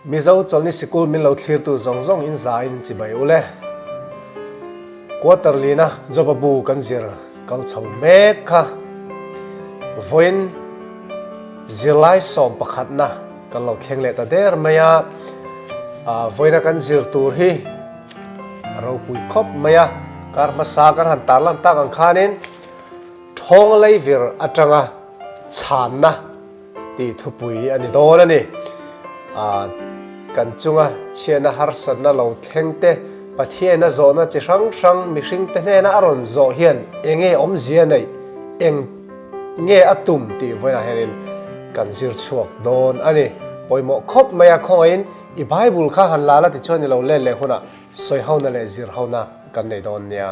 Mizo Chawlhni Sikul min lo thlirtu zawng zawng in za in chibai u le. Quarter lina Joba bu kan zir kal chho mek kha. Vawiin zirlai sawm pakhatna kan lo thleng leh ta der mai a. Vawiina kan zir tur hi a ropui khawp mai a. Kar hmasa kan han tarlan tak ang khanin Thawng leivir atanga chhanna tih thupui a ni dawn a ni. Kan chunga chhiatna harsatna lo thleng te, Pathiaina zawhna chi hrang hrang mihringte hnena a rawn zawh hian eng nge awmzia neih, eng nge a tum tih vawiinah hianin kan zir chhuak dawn a ni. Pawimawh khawp mai a, khawngaihin i Bible kha han la la tichuan i lo let leh hunah sawihona leh zirhona kan nei dawn nia.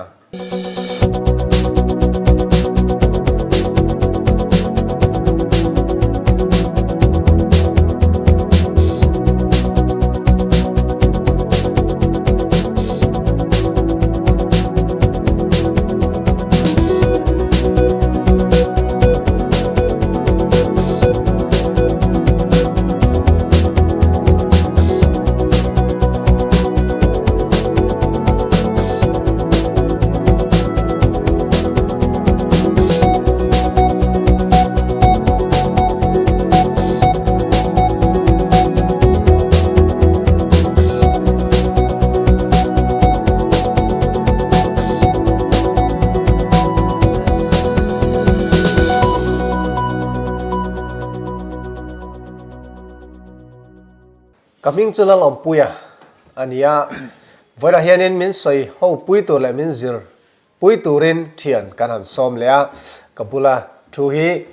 Ka hming chu Lalawmpuia a ni a, vawiinah hianin min sawi ho pui tur leh min zir pui turin thian kan han sawm leh a, ka bula thu hi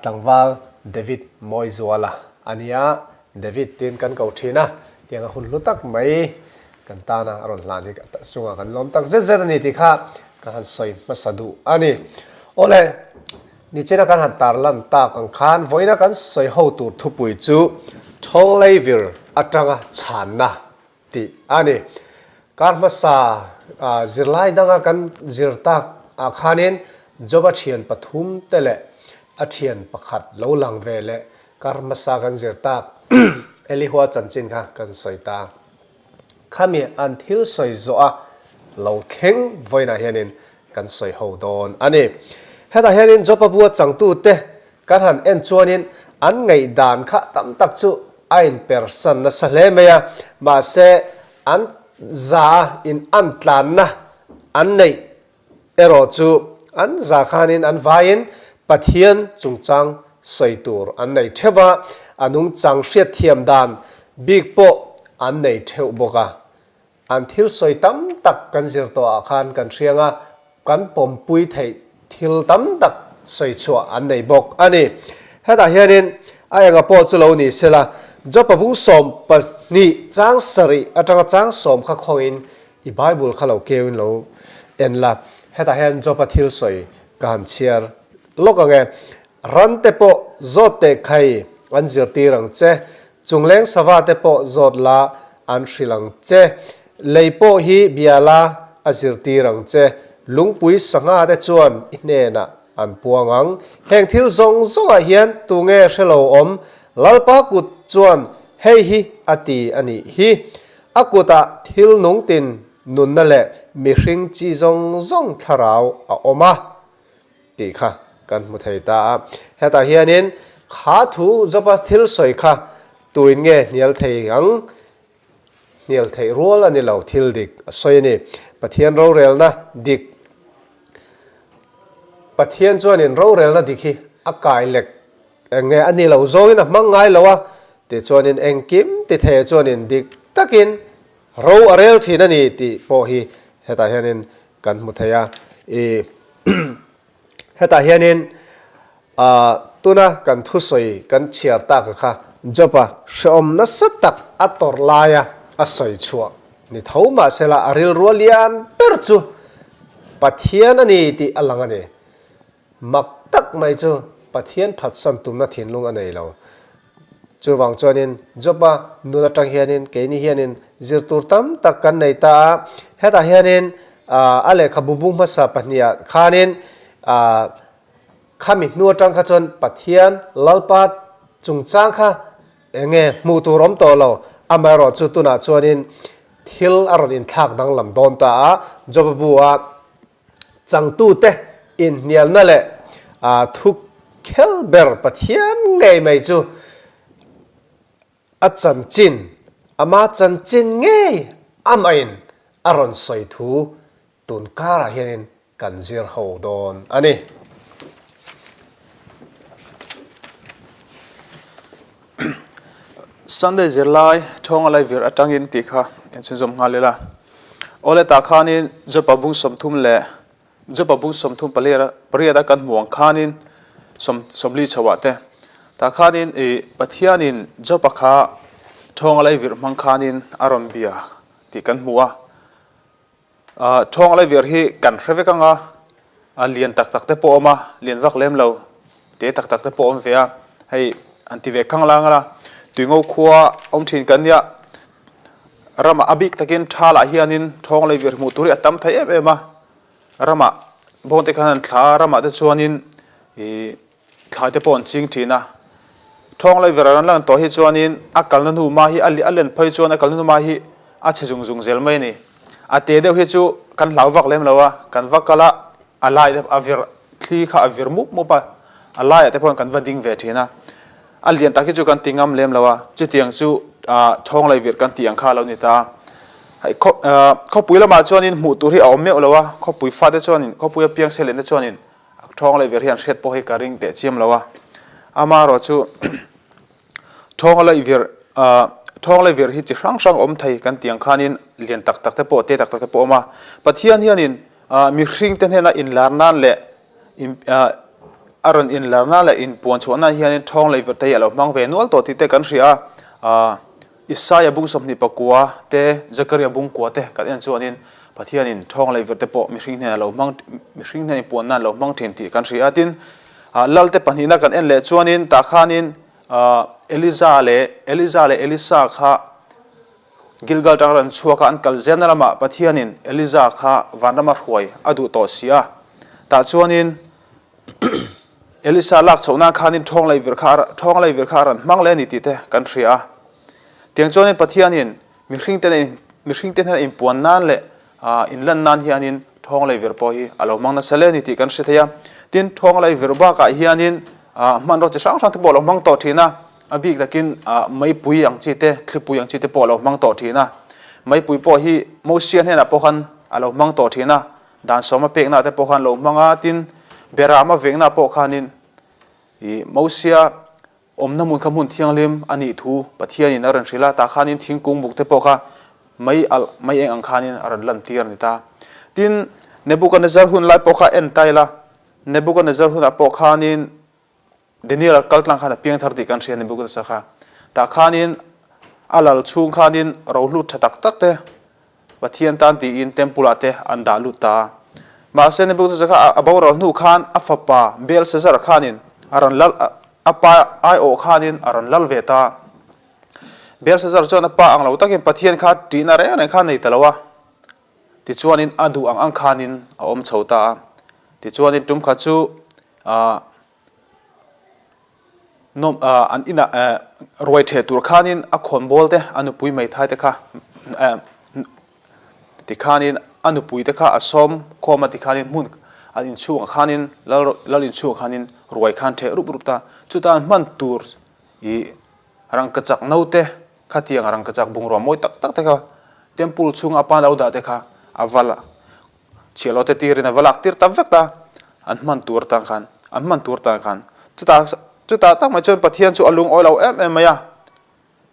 tlangval David Mawizuala a ni a, David tiin kan ko thin a, tiang a hun hlu tak mai kan tana a rawn hlan hi chungah kan lawm tak zet zet a ni tih kha kan han sawi hmasa duh a ni. Awle. Nichina kan han tarlan tak ang khan vawiina kan sawi ho tur thupui chu Thawngleivir atanga chhanna tih a ni. Kar hmasa zirlai danga kan zir tak ah khanin Joba thian pathum te leh a thian pakhat lo lang ve leh kar hmasa kan zir tak Elihua chanchin kha kan sawi ta. Khami an thil sawi zawh a lo thleng vawiinah hianin kan sawi ho dawn a ni. Hetah hianin Jopa bua changtute kan han en chuanin an ngaihdan kha tam tak chu a inpersan nasa hle mai a, mahse an za a in an tlanna an neih erawh chu an za khanin an vaiin Pathian chungchang sawi tur an nei theuh a, a nungchang hriatthiam dan bik pawh an nei theuh bawk a. An thil sawi tam tak kan zir tawh ah khan kan hriang a, kan pawmpui theih thil tam tak sawi chhuah an nei bawk a ni. Hetah hianin a enga pawh chu lo ni sela, Jopa bung 12 chang sarih atanga chang sawm kha khawngin i Bible kha lo keuin lo en la. Hetah hian Jopa thil sawi ka han chhiar lawk ang e. Ran te pawh zawt teh khai an zirtir ang che, Chungleng sava te pawh zawt la an hrilh ang che. Lei pawh hi bia la a zirtir ang che. Lungpui sangha te chuan i hnenah an puang ang. Heng thil zawng zawngah hian tunge hre lo awm? Lalpa kut chuan hei hi a ti a nih hi. A kutah thil nung tin nunna leh mihring chi zawng zawng thlarau a awm a. Tih kha kan hmu thei ta a. Hetah hianin kha thu Joba thil sawi kha tuin nge hnial thei ang? Hnial theih rual a ni lo, thil dik a sawi a ni. Pathian rorelna dik Pathian chuanin rorelna dik hi a kai lek eng nge a ni lo zawngin a hmang ngai lo a, tichuanin engkim ti thei chuanin dik takin Ro a rel thin a ni tih pawh hi hetah hianin kan hmu thei a. I hetah hianin tuna kan thusawi kan chhiar tak kha Job-a hrehawm nasa tak a tawrh laia a sawi chhuah ni tho mahsela a rilru a lian ber chu Pathian a ni tih a lang a ni. Mak tak mai chu Pathian phatsan tumna thinlung a nei lo. Chuvang chuanin Job-a nun atang hianin keini hianin zir tur tam tak kan nei ta a. Hetah hianin a lehkhabu bung hmasa pahniha khanin khami hnu atang kha chuan Pathian Lalpa chungchang kha eng nge hmuh tur awm tawh lo. Amaherawhchu tunah chuanin thil a rawn inthlak danglam dawn ta a, Joba bu-a changtute inhnialna leh thu khel ber Pathian ngei mai chu a chanchin, ama chanchin ngei amahin a rawn sawi thu tun karah hianin kan zir ho dawn a ni. Sunday zirlai Thawnga Laivir atangin tih kha en chhunzawm nghal ila. Awle tah khanin Jopa bung 30 leh Jopa bung 30 pariat a kan hmuh ang khanin sawm sawmli chhoah te tah khanin ih Pathianin Jopa kha Thawnga Laivir hmang khanin a rawn bia tih kan hmu a. Thawng lai vir hi kan hre vek ang a, a lian tak tak te pawh a awm a, lian vak lem lo te tak tak te pawh a awm ve a, hei an ti ve khang lang a, tuingo khua awm thin kan nia, ramah a bik takin thalah hianin thawng lai vir hmuh tur hi a tam thei em em a, ramah bawng te khan an thla a, ramah te chuanin ih Thlai te pawh an ching thin a, thawng lai ver an lan tawh hi chuanin a kalna hnu hma hi a len phei chuan a kalna hnu hma hi a chhe zung zung zel mai a ni. A te deuh hi chu kan hlau vak lem lo a, kan va kal a, a lai te a vir thli kha a vir mup mup a, a laiah te pawh kan va ding ve thin a. A lian tak hi chu kan ti ngam lem lo a, chutiang chu thawng lai vir kan tih ang kha a lo ni ta a. Hei khawpui lamah chuanin hmuh tur hi a awm meuh lo a, khawpui fate chuanin khawpui a piang selen te chuanin A thawng leh vir hian hriat pawh hi ka ring teh chiam lo a, amaherawh chu thawng leh vir thawng leh vir hi chi hrang hrang awm thei kan tih ang khanin lian tak tak te pawh te tak tak te pawh a awm a, Pathian hianin mihring te hnena inlar nan leh a rawn inlar nan leh inpuan chhuah nan hianin thawng leh vir te hi a lo hmang ve nual tawh tih te kan hria a. Isaia bung 29 te, Zekaria bung kua te kan en chuanin Pathianin thawng leh vir te pawh mihring hnenah lo hmang mihring hnen inpuan nan lo hmang thin tih kan hria a. Tin, Lalte pahnihna kan en leh chuanin tah khanin Eliza leh Eliza leh Elisa kha Gilgal tang rawn chhuak a, an kal zelna lamah Pathianin Eliza kha vanrama hruai a duh tawh si a. Tah chuanin Elisa lak chhoh nan khanin thawng lei vir kha thawng lei vir kha a rawn hmang leh a ni tih te kan hria a. Tiang chuanin Pathianin mihring te mihring te hnena inpuan nan leh inlan nan hianin thawng lei vir pawh hi a lo hmang nasa hle a ni tih kan hre thei a. Tin, thawng lei vir bakah hianin hmanraw chi hrang hrang te pawh a lo hmang tawh thin a, a bik takin meipui ang chi te, thlipui ang chi te pawh a lo hmang tawh thin a. Meipui pawh hi Mosia hnenah pawh khan a lo hmang tawh thin a, Dan sawma pekna te pawh khan lo hmang a, tin Berama vekna pawh khanin ih Mosia awmna hmun kha hmun thianghlim a nih thu Pathianin a rawn hrilh a, tah khanin thingkung buk te pawh kha mei alh mei eng ang khanin a rawn lantir a ni ta. Tin, Nebuchadnezzar hun lai pawh kha en ta ila, Nebuchadnezzar hunah pawh khanin Daniel kal tlang khan a piang thar tih kan hria Nebuchadnezzar kha. Tah khanin a lal chhung khanin rohlut tha tak tak te Pathian tan tiin temple ah te an dah lut ta a. Mahse Nebuchadnezzar kha a boral hnu khan a fapa Belshazzar khanin a rawn lal a pa aiawh khanin a rawn lal ve ta a. Belshazzar chuan a pa ang lo takin Pathian kha ṭihna reng reng kha a nei ta lo a. Tichuanin a duh ang ang khanin a awm chho ta a. Tichuanin tum khat chu ah Nawm an inah ruai ṭheh tur khanin a khawnbawl te a nupui hmeithai te kha tikhanin a nupui te kha a sawm khawm a tikhanin hmun an inchhungah khanin lal lal inchhungah khanin ruai khan ṭheh rup rup ta. Chuta an hman tur ih rangkachak naute khatiang rangkachak bungrua mawi tak tak te kha temple chhunga a pa lo dah te kha a val a. Chhiahlo te tirin a va lak tir ta vek ta, an hman tur atan khan, an hman tur atan khan. Chutah chutah tak mai chuan Pathian chu a lungawi lo em em mai a,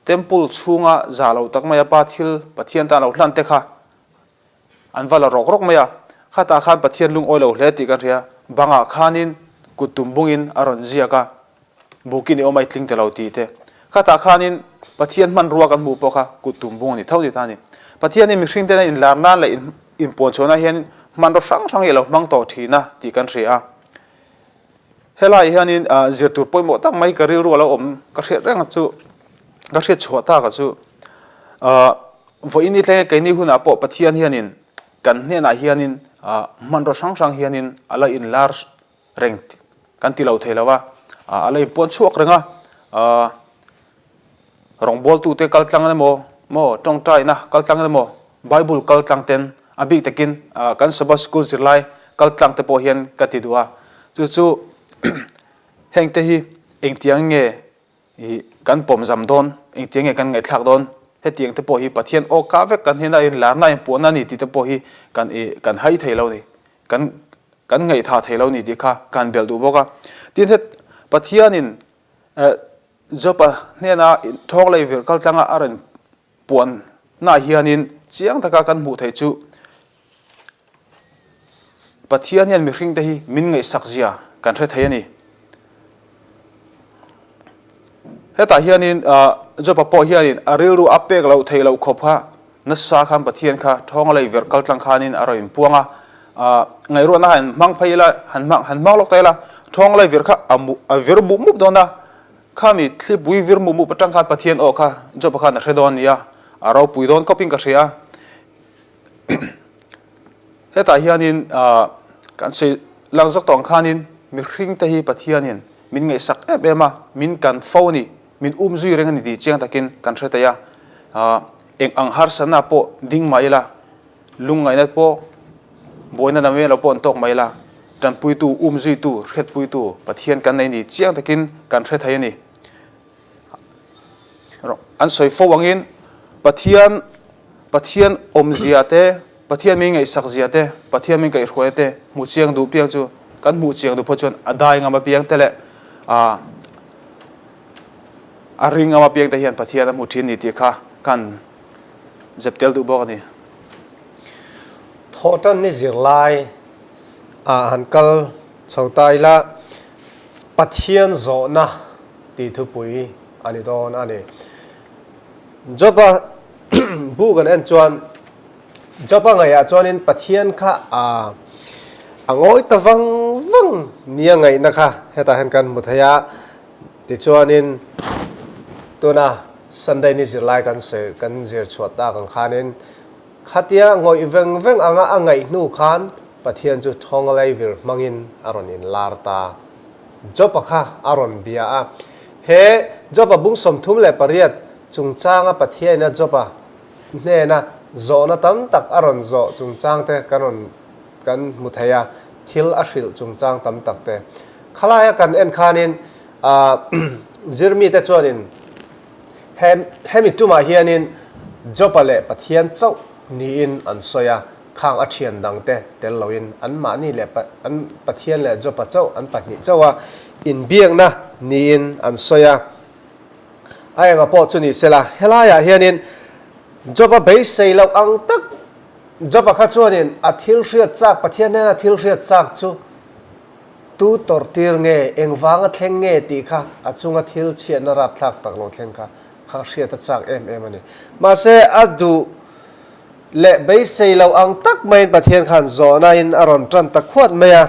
Temple chhunga za lo tak mai a pa thil Pathian tan lo hlan te kha an va la rawk rawk mai a, khatah khan Pathian lungawi lo hle tih kan hria, bangah khanin kut tum bungin a rawn ziak a, Bukin i awm a i tling ta lo tih te. Khatah khanin Pathian hmanrua kan hmuh pawh kha kut tum bung a ni tho ni ta a ni. Pathianin mihring tena inlar nan leh inpuan chhuahna hian hmanraw hrang hrang hi a lo hmang tawh thin a tih kan hria a. Helaiah hianin zir tur pawimawh tak mai ka rilru a lo awm ka hriat reng chu ka hriat chhuah tak a chu vawiin i thleng keini hunah pawh Pathian hianin kan hnenah hianin hmanraw hrang hrang hianin a la inlar reng kan ti lo thei lo a, a la inpuan chhuak reng a, rawngbawltute kal tlang emaw. Maw tawngtaina kal tlang emaw Bible kal tlang ten a bik takin kan Sabbath School zirlai kal tlang te pawh hian ka ti duh a. Chu chu heng te hi engtiang nge i kan pawm zam dawn, engtiang nge kan ngaihthlak dawn, hetiang te pawh hi Pathian aw kah vek kan hnena in larna in puahna a ni tih te pawh hi kan i kan hai thei lo a ni, kan kan ngaihthah thei lo a ni tih kha ka han belh duh bawk a. Tin het Pathianin Job-a hnena thawk lei vir kal tlanga a rawn puan naah hianin chiang taka kan hmuh theih chu Pathian hian mihringte hi min ngaihsak zia kan hre thei a ni. Hetah hianin Job-a pawh hianin a rilru a pek loh theih loh khawp kha nasa khan Pathian kha thawnga lei verh kal tlang khanin a rawn inpuang a. Ngaihruatna han hmang phei ila, han hmang han hmang lawk ta ila, thawnga lei vir kha a a vir mup mup dawn a. Khami thlipui vir mup mup atang khan Pathian aw kha Job-a khan a hre dawn a ni a, a ropui dawn khawpin ka hria a. Hetah hianin kan sawi lang zawk tawh ang khanin mihringte hi Pathianin min ngaihsak em em a, min kan fo a ni, min um zui reng a ni tih chiang takin kan hre thei a. Eng ang harsatna pawh ding mah ila, lungngaihna pawh buaina na mai lo pawh an tawk mah ila, tanpuitu, um zuitu, hriatpuitu Pathian kan nei ni chiang takin kan hre thei a ni. An sawi fo angin Pathian Pathian awmzia te, Pathian min ngaihsak zia te, Pathian min kaihhruaina te hmuh chiang duh piang chu kan hmuh chiang duh phawt chuan a dai ngam apiang te leh a a ring ngam apiang te hian Pathian a hmu thin ni tih kha kan zep tel duh bawk a ni. Thawhtan ni zirlai ah han kal chho ta ila Pathian zawhna tih thupui a ni dawn a ni. Job-a bu kan en chuan Job-a ngaihah chuanin Pathian kha a a ngawi ta vang vang nia ngaihna kha hetah hian kan hmu thei a. Tichuanin tuna Sunday ni zirlai kan sawi kan zir chhuah tak ang khanin khatia ngawih veng veng anga a ngaih hnu khan Pathian chu thawngalai vir hmangin a rawn inlar ta. Job-a kha a rawn bia a. He Job-a bung 38 chungchanga Pathiaina Job-a hnena zawhna tam tak a rawn zawh chungchangte kan rawn kan hmu thei a, thil a hrilh chungchang tam tak te. Khalaia kan en khanin zirmite chuanin he hemi tumah hianin Job-a leh Pathian chauh niin an sawi a. Khang a thian dangte tel loin anmahni leh an Pathian leh Jopa chauh an pahnih chauh a inbiakna niin an sawi a. A enga pawh chu ni sela, helaiah hianin Jopa beisei loh ang tak Jopa kha chuanin a thil hriat chak, Pathian hnena thil hriat chak chu tu tawrhtir nge, engvanga thleng nge tih kha a chunga thil chhiatna rapthlak tak lo thleng kha kha hriat a chak em em a ni. Mahse a duh Leh beisei lo ang tak maiin Pathian khan zawhnain a rawn tan ta khuat mai a,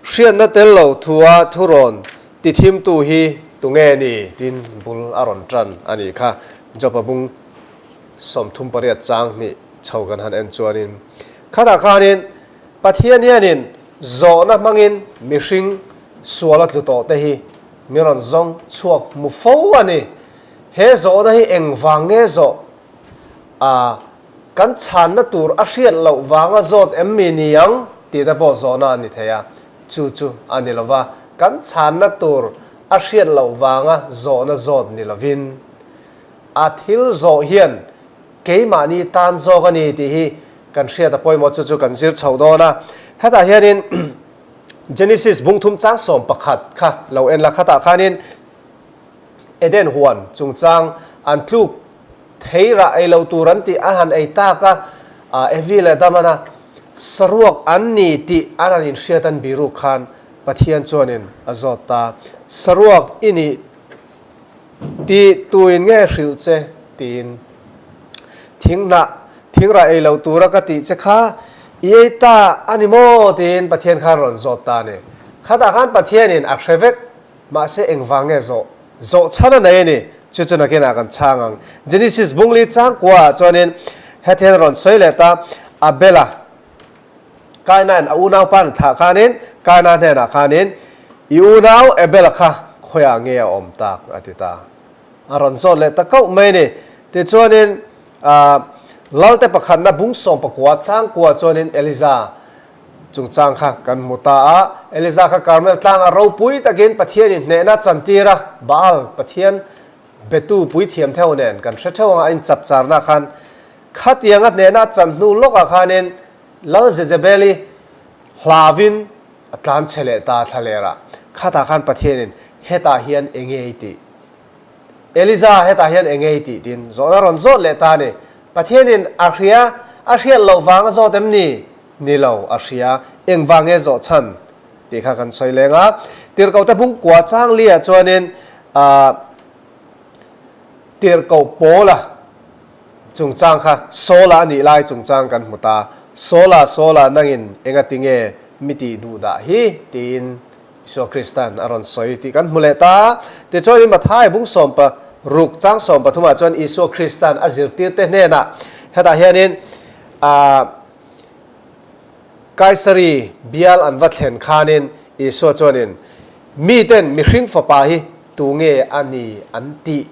hriatna tel lo thua thurawn ti thimtu hi tunge ni tiin bul a rawn tan a nih kha. Job-a bung 38 chang hnih chho kan han en chuanin khatah khanin Pathian hianin zawhna hmangin mihring sual a tlu tawh te hi mi rawn zawng chhuak hmu fo a ni. He zawhna hi engvang nge zawh A, kan chhanna tur a hriat loh vanga zawt em mi ni ang tih te pawh zawhna a ni thei a, chu chu a ni lova, kan chhanna tur a hriat loh vanga zawhna zawt ni lovin a thil zawh hian keimahni tan zawk a ni tih hi kan hriat a pawimawh chu chu kan zir chho dawn a. Hetah hianin Genesis bung thum chang 11 kha lo en la, khatah khanin Eden huan chungchang an tluk Thei rah ei loh tur an tih a han ei tak a, Evi leh Adamana saruak an ni tih an han inhriat an biruk khan Pathian chuanin a zawt ta, Saruak i nih tih tuin nge hrilh che? tiin. Thinghnah, thingrah ei loh tura ka tih che kha i ei ta a ni maw? tiin Pathian khan rawn zawt ta a ni. Khatah khan Pathianin a hre vek. Mahse engvang nge zawh? Zawh chhan a nei a ni. Chu chu nakinah kan chhang ang. Genesis bungli changkua ah chuanin hetiang rawn sawi leh ta, Abela Kainain a unaupa an thah khanin Kaina hnenah khanin I unau Abela kha khawiah nge a awm tak? a ti ta. A rawn zawt leh ta kauh mai a ni. Tichuanin. Lalte pakhatna bung 19 changkua chuanin Eliza chungchang kha kan hmu ta a. Eliza kha Karmel tlangah ropui takin Pathianin hnehna chantir a, Baal Pathian betu puithiam theuh nen kan hre theuh anga a inchapcharna khan khatianga hnehna a chan hnu lawkah khanin Lal Jezebeli hlauvin a tlan chhe leh ta thlalerah. Khatah khan Pathianin hetah hian enge i tih? Eliza hetah hian enge i tih tiin zawhna rawn zawt leh ta a ni. Pathianin a hria, a hriat loh vang a zawt em ni? Ni lo, a hria. Engvang nge zawh chhan? tih kha kan sawi leng a. Tirhkohte bungkua changli-ah chuanin ah tirhkoh Paula chungchang kha Saula a nih lai chungchang kan hmu ta. Saula, Saula, nangin engati nge mi tih duh dah hi? tiin Isua Krista'n a rawn sawi tih kan hmu leh ta. Tichuanin Matthai bung 16 chang 13 ah chuan Isua Krista'n a zirtirte hnenah hetah hianin ah Kaisari bial an va thlen khanin Isua chuanin miten mihring fapa hi tunge a ni an tih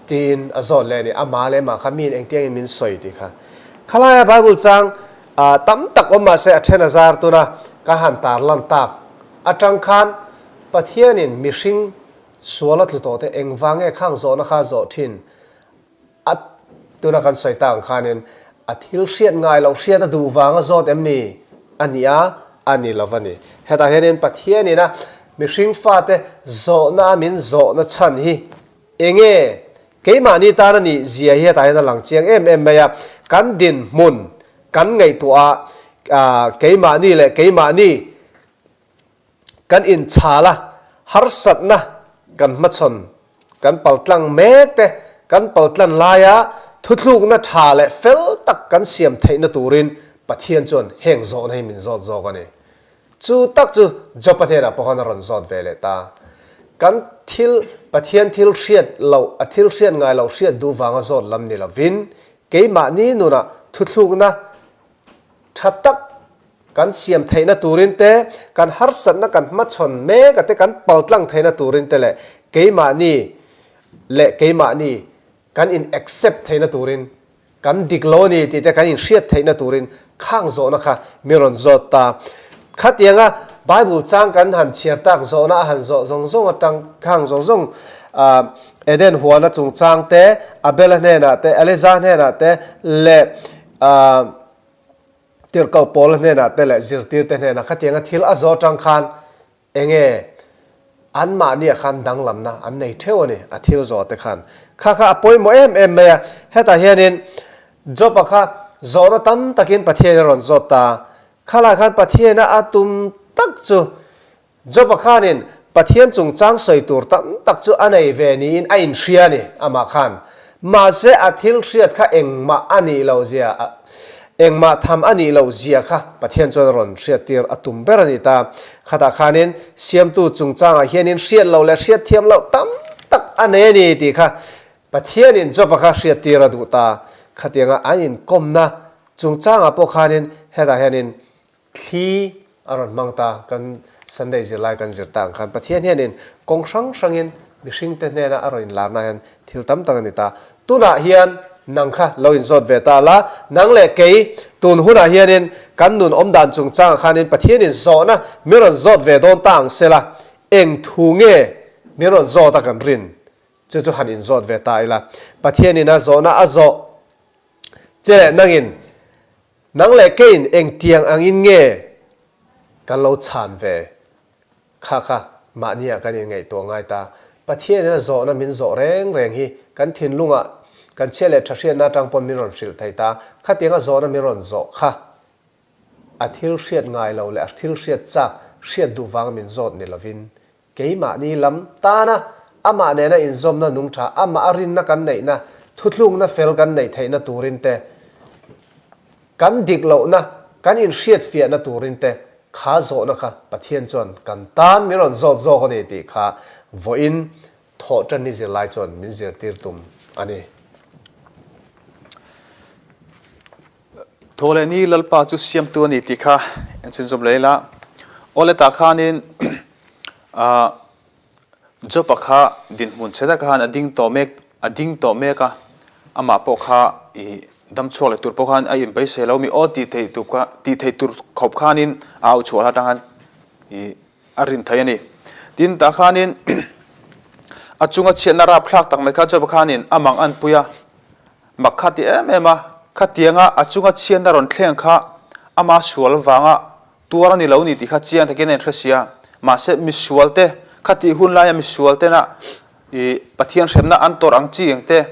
tiin a zawt leh a ni. Amah leh amah kha miin engtiangin min sawi tih kha. Khalaia Bible chang tam tak awm mahse a then a zar tuna ka han tarlan tak atang khan Pathianin mihring sual a tlu tawh te engvang nge khang zawhna kha zawh thin a tuna kan sawi tak ang khanin a thil hriat ngai loh hriat a duh vang a zawt em ni a nih a a ni lo va ni. Hetah hianin Pathianin a mihring fate zawhna a min zawhna chhan hi Enge keimahni tan a nih zia hi hetah hian a lang chiang em em mai a, kan dinhmun kan ngaihtuah a, keimahni leh keimahni kan inchhal a, harsatna kan hmachhawn kan paltlang mek te kan paltlan laia thuthlukna tha leh fel tak kan siam theihna turin Pathian chuan heng zawhna hi min zawt zawk a ni. Chu tak chu Job-a hnenah pawh khan a rawn zawt ve leh ta. Kan thil, Pathian thil hriat loh, a thil hriat ngai loh hriat duh vanga zawt lam ni lovin, keimahni nunah thuthlukna tha tak kan siam theihna turin te, kan harsatna kan hmachhawn mek a te kan paltlang theihna turin te leh keimahni leh keimahni kan in accept theihna turin Kan dik lo a ni tih te kan inhriat theihna turin khang zawhna kha mi rawn zawt ta. Khatianga Bible chang kan han chhiar tak zawhna a han zawh zawng zawng atang khang zawng zawng Eden huana chungchang te, Abela hnenah te, Eliza hnenah te leh Tirhkoh Paula hnenah te leh zirtirte hnenah khatianga thil a zawh atang khan Enge anmahniah khan danglamna an nei theuh a ni, a thil zawh te khan. Kha kha a pawimawh em em mai a, hetah hianin Job-a kha zawhna tam takin Pathian a rawn zawt ta. Khalai khan Pathiana a tum tak chu Job-a khanin Pathian chungchang sawi tur tam tak chu a nei ve niin a inhria a ni, amah khan. Mahse a thil hriat kha engmah a nih loh zia, engmah tham a nih loh zia kha Pathian chuan a rawn hriattir a tum ber a ni ta. Khatah khanin Siamtu chungchangah hianin hriat loh leh hriat thiam loh tam tak a nei a ni tih kha Pathianin Job-a kha hriattir a duh ta. Khatianga an inkawmna chungchangah pawh khanin hetah hianin Thli a rawn hmang ta, kan Sunday zirlai kan zir ta ang khan Pathian hianin kawng hrang hrangin mihringte hnena a rawn inlarna hian thil tam tak a ni ta. Tunah hian nang kha lo inzawt ve ta la, nang leh kei tun hunah hianin kan nun awmdan chungchangah khanin Pathianin zawhna min rawn zawt ve dawn ta ang sela, eng thu nge min rawn zawt a kan rin? Chu chu han inzawt ve ta ila. Pathianin a zawhna a zawh che leh nangin Nang leh keiin engtiang angin nge kan lo chhan ve? Kha kha mahniah kan inngaihtuah ngai ta. Pathianin a zawhna min zawh reng reng hi kan thinlungah kan chhia leh tha hriatna atang pawn min rawn hrilh thei ta. Khatianga zawhna min rawn zawh kha a thil hriat ngai lo leh a thil hriat chak hriat duh vanga min zawt ni lovin Keimahni lam tana amah nena inzawmna nung tha, amah a rinna kan neihna, thuthlukna fel kan neih theihna turin te, kan dik lohna kan inhriatfiahna turin te kha zawhna kha Pathian chuan kan tan min rawn zawt zawk a ni tih kha vawiin thawh tanni zirlai chuan min zirtir tum a ni. Thaw leh ni Lalpa chu siamtu a ni tih kha en chhunzawm leh ila. Aw le tah khanin ah Job-a kha dinhmun chhe takah khan a ding tawh mek a ding tawh mek a. Amah pawh kha i dam chhuak leh tur pawh khan a inbeisei lo mi aw tih theih tur kha tih theih tur khawp khanin a au chhuah atang khan i a rin thei a ni. Tin tah khanin a chunga chhiatna rapthlak tak mai kha chuan khanin a mang an pui a, mak kha ti em em a, khatianga a chunga chhiatna rawn thleng kha ama sual vanga tuar a ni lo ni tih kha chiang takin a inhre sia. Mahse misualte khatih hun laia misual tena i Pathian hremna an tawrh ang chi ang te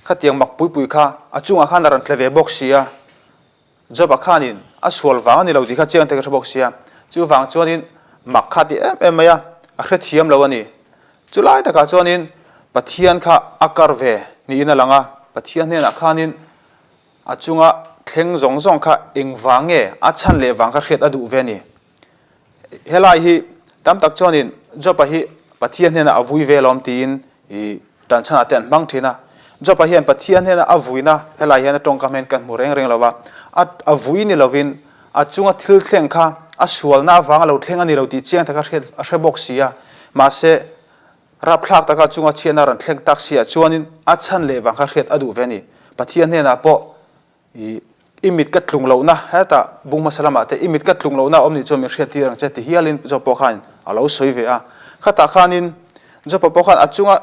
khatiang mak pui pui kha a chungah khan a rawn tle ve bawk sia. Job-a khanin a sual vang a ni lo tih kha chiang takin a hre bawk sia. Chuvang chuanin mak kha ti em em mai a, a hrethiam lo a ni. Chulai takah chuanin Pathian kha a kar ve niin a lang a, Pathian hnenah khanin A chunga thleng zawng zawng kha eng vang nge a chhan leh vang kha hriat a duh ve a ni. Helai hi tam tak chuanin Job-a hi Pathian hnenah a vui ve alawm tiin i tanchhanah te an hmang thin a. Job-a hian Pathian hnena a vuina helai hian a tawngkam hian kan hmu reng reng lo va. A a vui ni lovin a chunga thil thleng kha a sualna avanga lo thleng a ni lo tih chiang taka hriat a hre bawk si a. Mahse, Rapthlak taka chunga chhiatna rawn thleng tak siah chuanin a chhan leh vang kha hriat a duh ve a ni. Pathian hnenah pawh i i mit ka tlung lohna hetah bung hmasa lamah te i mit ka tlung lohna a awm nih chuan min hriat tir ang che ti hialin Job pawh khan a lo sawi ve a. Khatah khanin Job-a pawh khan a chunga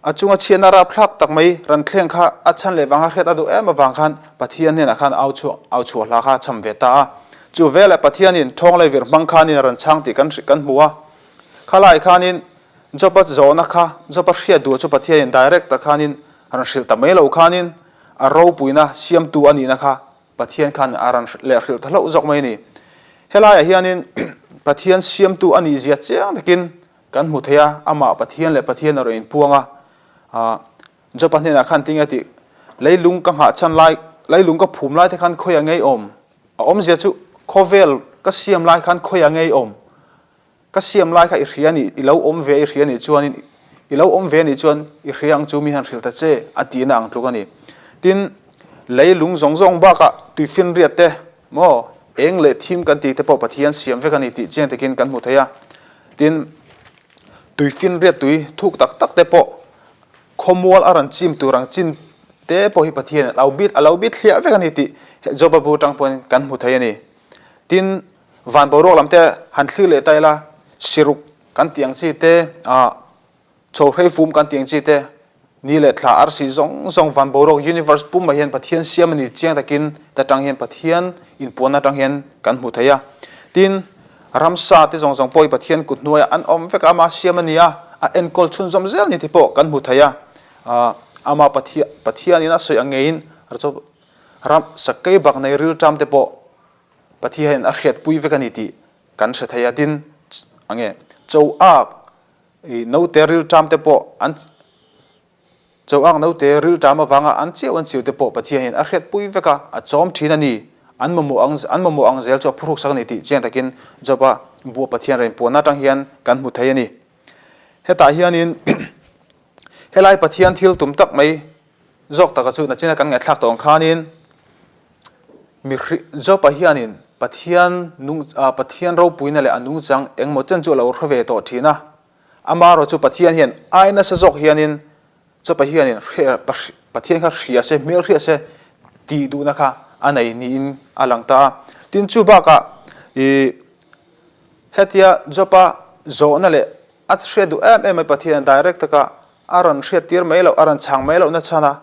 a chunga chhiatna rapthlak tak mai rawn thleng kha a chhan leh vang kha hriat a duh em avang khan Pathian hnenah khan au chhuah au chhuah hla kha a cham ve ta a. Chu veleh Pathianin thawng lei vir hmang khanin a rawn chhang tih kan kan hmu a. Khalai khanin Job-a zawhna kha, Job-a hriat duh chu Pathianin direct tak khanin a rawn hrilh ta mai lo khanin a ropuina siamtu a nihna kha Pathian khan a rawn leh hrilh ta hlauh zawk mai a ni. Helaiah hianin Pathian siamtu a nihzia chiang takin kan hmu thei a, amah Pathian leh Pathian a rawn inpuang a. Aah Job-a hnenah khan tinge tih, Leilung ka nghah chhan lai, leilung ka phum lai te khan khawiah ngei awm? A awmzia chu khawvel ka siam lai khan khawiah ngei awm? Ka siam lai kha i hria nih, i lo awm ve i hria nih chuanin, i lo awm ve nih chuan i hria ang chu mi han hrilh ta che a tihna ang tluk a ni. Tin, leilung zawng zawng bakah tuifinriat te maw, eng leh thim kan tih te pawh Pathian siam vek a ni tih chiang takin kan hmu thei a. Tin, tuifinriat tui thuk tak tak te pawh khawmual a rawn chim tur ang chin te pawh hi Pathian a lo bit a lo bit thliah vek a ni tih Joba bu atang pawhin kan hmu thei a ni. Tin, Van boruak lam te han thlir leh ta ila, siruk kan tih ang chi te, ah chhohrei fum kan tih ang chi te, ni leh thla arsi zawng zawng van boruak universe pum ah hian Pathian siam a ni chiang takin ta tang hian Pathian inpuanna atang hian kan hmu thei a. Tin, ramsa te zawng zawng pawh hi Pathian kut hnuaiah an awm vek a, ama siam a ni a, a enkawl chhunzawm zel ni te pawh kan hmu thei a. Ah ama Pathian Pathianin a sawi ang ngeiin ram sakei bak nei rilṭam te pawh Pathiain a hriatpui vek a ni tih kan hre thei a, tin ange cho ak i naute rilṭam te pawh an cho ak naute rilṭam avanga an chiau an chiau te pawh Pathiain a hriatpui vek a, a chawm ṭhin a ni. An mamawh ang an mamawh ang zel chu a phurhuk sak a ni tih chiang takin Job-a bua Pathian rainpuanna atang hian kan hmu thei a ni. Hetah hianin helai Pathian thil tum tak mai zawk taka chu nachina kan ngaihthlak tawh ang khanin Job-a hianin Pathian nung Pathian ropuina leh a nungchang engmaw chen chu a lo hre ve tawh thin a. Amaherawh chu Pathian hian ai nasa zawk hianin Job-a hianin Pathian kha hria se, hmel hria se tih duhna kha a nei niin a lang ta a. Tin, chu bakah ih hetia Job-a zawhna leh a hriat duh em em mai Pathian direct taka a rawn hriat tir mai loh, a rawn chhang mai loh nachhan a,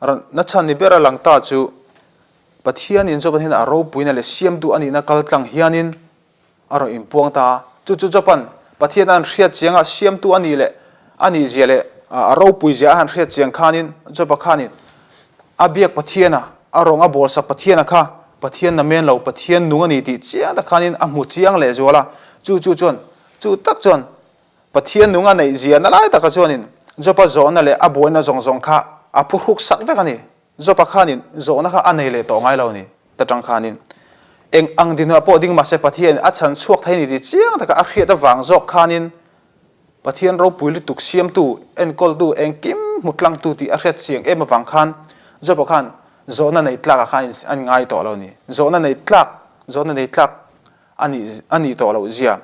rawn nachhan ni ber a lang ta chu Pathianin Job-a hian a ropuina leh siamtu a nihna kal tlang hianin a rawn inpuang ta a. Chu chu Job-a'n Pathian a han hriat chiang a, siamtu a nih leh a nih zia leh a ropui zia a han hriat chiang khanin Job-a khanin a biak Pathiana, a rawng a bawlsak Pathiana kha Pathian namen lo, Pathian nung a ni tih chiang tak khanin a hmu chiang lehzual a. Chu chu chuan, chu tak chuan Pathian nung a neih ziahna lai taka chuanin Job-a zawhna leh a buaina zawng zawng kha a phuhruk sak vek a ni. Job-a khanin zawhna kha a nei leh tawh ngai lo a ni. Ta tang khanin eng ang dinhmunah pawh ding mahse Pathianin a chhan chhuak thei a ni tih chiang taka a hriat avang zawk khanin Pathian ropui lutuk siamtu, enkawltu, engkim hmu tlangtu tih a hriat chiang em avang khan Job-a khan zawhna nei tlakah khan a ngai tawh lo a ni. Zawhna nei tlak, zawhna nei tlak a nih a nih tawh loh zia.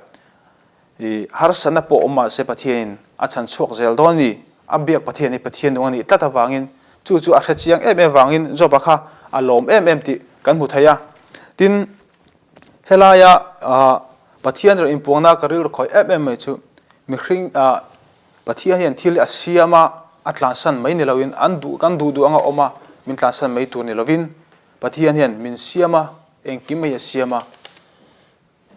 I harsatna pawh awm mahse Pathianin a chhan chhuak zel dawn a ni. A biak Pathian hi Pathian nung a nih tlat avangin chu chu a hre chiang em em vangin Job-a kha a lawm em em tih kan hmu thei a. Tin, helaia Pathian rawh inpuangna ka rilru khawih em em mai chu mihring Pathian hian thil a siam a, a tlansan mai ni loin an duh kan duh duh anga awm a, min tlansan mai tur ni lovin Pathian hian min siam a, engkim mai a siam a.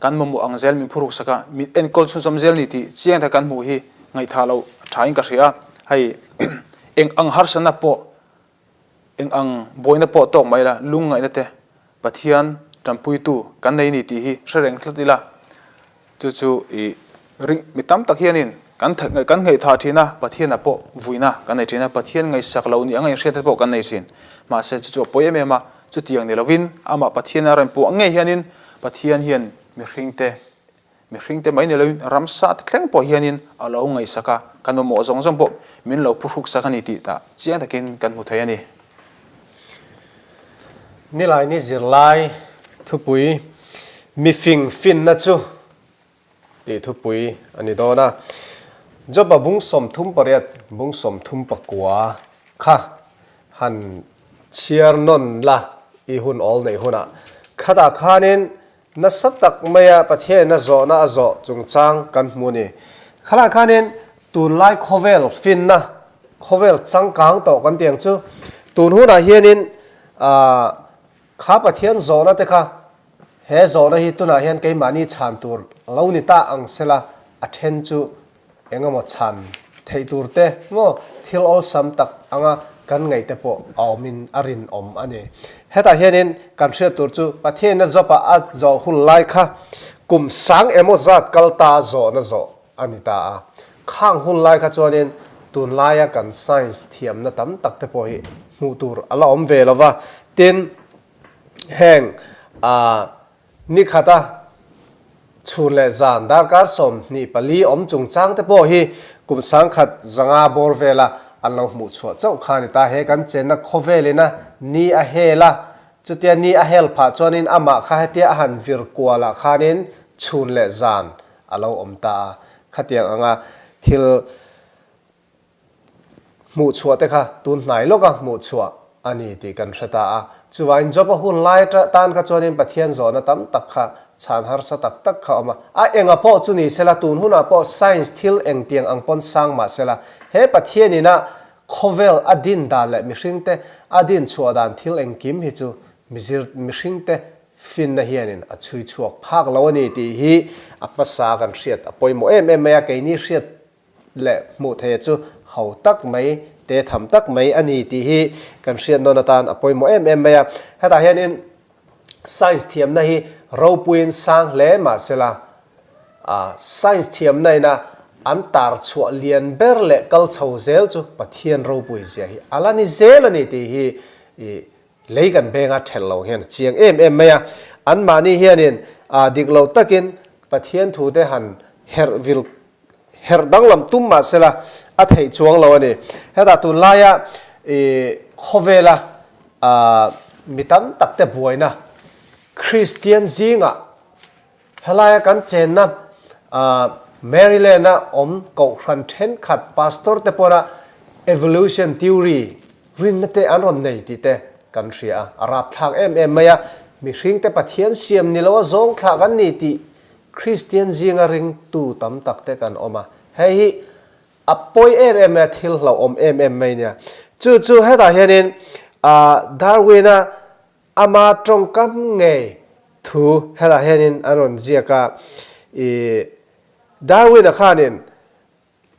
Kan mamawh ang zel min phuruk sak a, min enkawl chhunzawm zel ni tih chiang tak kan hmuh hi ngaihthah loh a thain ka hria a. Hei eng ang harsatna pawh, eng ang buaina pawh tawk mai la, lungngaihna te Pathian tanpuitu kan nei ni tih hi hre reng tlat ila, chu chu i ring mi tam tak hianin kan kan ngaihthah thin a, Pathianah pawh vuina kan nei thin a, Pathian ngaihsak loh ni anga inhriatna pawh kan nei thin. Mahse chu chu a pawi em em a, chutiang ni lovin amah Pathiana rawn puah ngei hianin Pathian hian mihringte, mihringte mai ni loin ramsa te thleng pawh hianin a lo ngaihsak a, kan mamawh zawng zawng pawh min lo phuhruksak a ni tih tah chiang takin kan hmu thei a ni. Nilaini zirlai thupui Mifing finna chu tih thupui a ni dawn a. Joba bung 38, bung 39 kha han chhiar nawn la i hun awl neih hunah khatah khanin nasa tak maia Pathianin a zawhna a zawh chungchang kan hmu a ni. Khalah khanin tunlai khawvel finna, khawvel changkang tawh kan tih ang chu tun hunah hianin aah Kha Pathian zawhna te kha he zawhna hi tunah hian keimahni chhan tur lo ni ta ang sela a then chu eng emaw chhan theih tur te maw thil awlsam tak anga kan ngaih te pawh a awmin a rinawm a ni. Hetah hianin kan hriat tur chu Pathianina Job-a a zawh hun lai kha kum sang emaw zat kal ta zawhna zawh a ni ta a. Khang hun lai kha chuanin tunlaia kan science thiamna tam tak te pawh hi hmuh tur a la awm ve lo va. Tin, heng ni khata chhun leh zan darkar 24 awm chungchang te pawh hi kum 1000 bawr vela an lo hmuh chhuah chauh kha a ni ta. He kan chenna khawvelina ni a hel a, chutia ni a hel phah chuanin amah kha hetia a han vir kualah khanin chhun leh zan a lo awm ta a, khatiang anga thil hmuh chhuah te kha tun hnai lawka hmuh chhuah a ni tih kan hre ta a. Chuvangin Job-a hun lai tan kha chuanin Pathian zawhna tam tak kha chhan harsa tak tak kha a awm a. A enga pawh chu ni sela, tun hunah pawh science thil engtiang ang pawn sang mah sela, he Pathianina khawvel a din dan leh mihringte a din chhuah dan thil engkim hi chu mizir mihringte Finna hianin a chhui chhuak phak lo a ni tih hi a hmasa kan hriat a pawimawh em em mai a, keini hriat leh hmuh theih chu ho tak mai, te tham tak mai a ni tih hi kan hriat nawn atan a pawimawh em em mai a. Hetah hianin science thiamna hi ropuiin sang hle mahsela science thiamna ina an tar chhuah lian ber leh kal chho zel chu Pathian ropui zia hi a la ni zel a ni tih hi Lei kan benga thelh lo hian a chiang em em mai a, anmahni hianin dik lo takin Pathian thute han herh vil herh danglam tum mah sela a theih chuang lo a ni. Hetah tunlaia i khawvela mi tam takte buaina Kristian zingah Helaia kan chenna Maryland-a awm kohhran thenkhat pastor te pawna evolution theory rinna te an rawn nei tih te kan hria a, a rapthlak em em mai a. Mihring te Pathian siam ni loa zawng thlah kan ni tih Kristian zinga ringtu tam tak te kan awm a. Hei hi a pawi em em mai a, thil hlauhawm em em mai nia. Chu chu hetah hianin Darwin-a Ama tawngkam ngei thu helah hianin an rawn ziak a, i Darwin-a khanin